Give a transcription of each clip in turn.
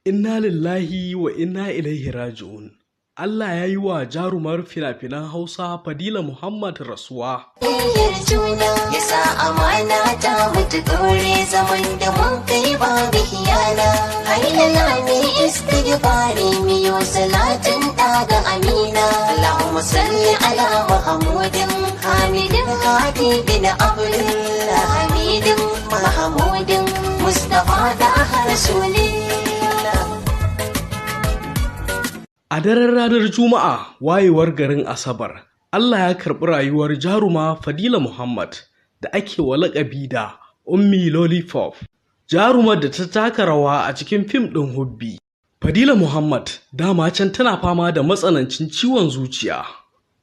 Inna lillahi wa inna ilaihi raji'un. Allah ya yi wa jarumar fina-finan Hausa Fadila Muhammad rasuwa. Biyayyar juna ya sa amana ta mutu ɗore zaman da mun kai babu hiyana. Hailala mi istighfari miyo salatin ɗaga amina. Allahumma salli ala Muhammadin Hamidin Habibin Abdullah Hamidin Mahmudin Mustafa da Rasulillah. A daren ranar Juma'a wayewar garin Asabar, Allah ya karɓi rayuwar jaruma Fadila Muhammad da ake wa laƙabi da Ummi Lollipop. Jarumar da ta taka rawa a cikin fim ɗin Hubbi. Fadila Muhammad dama can tana fama da matsanancin ciwon zuciya,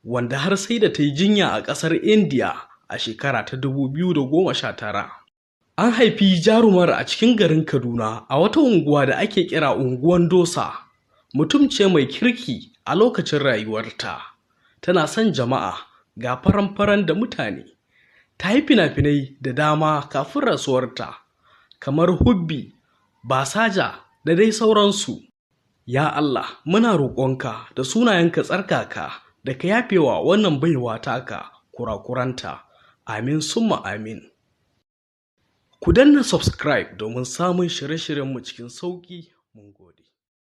wanda har sai da ta yi jinya a ƙasar Indiya a shekara ta 2019. An haifi jarumar a cikin garin Kaduna a wata unguwa da ake kira Unguwan Dosa. Mutum ce mai kirki a lokacin rayuwarta. Tana son jama'a ga faran-faran da mutane. Ta yi fina-finai da dama kafin rasuwarta, kamar Hubbi, Basaja da dai sauransu. Ya Allah, muna roƙonka da sunayenka tsarkaka da ka yafewa wannan baiwa taka kurakuranta. Amin summa amin. Ku danna subscribe domin samun shirye-shiryenmu cikin sauƙi. Mun gode.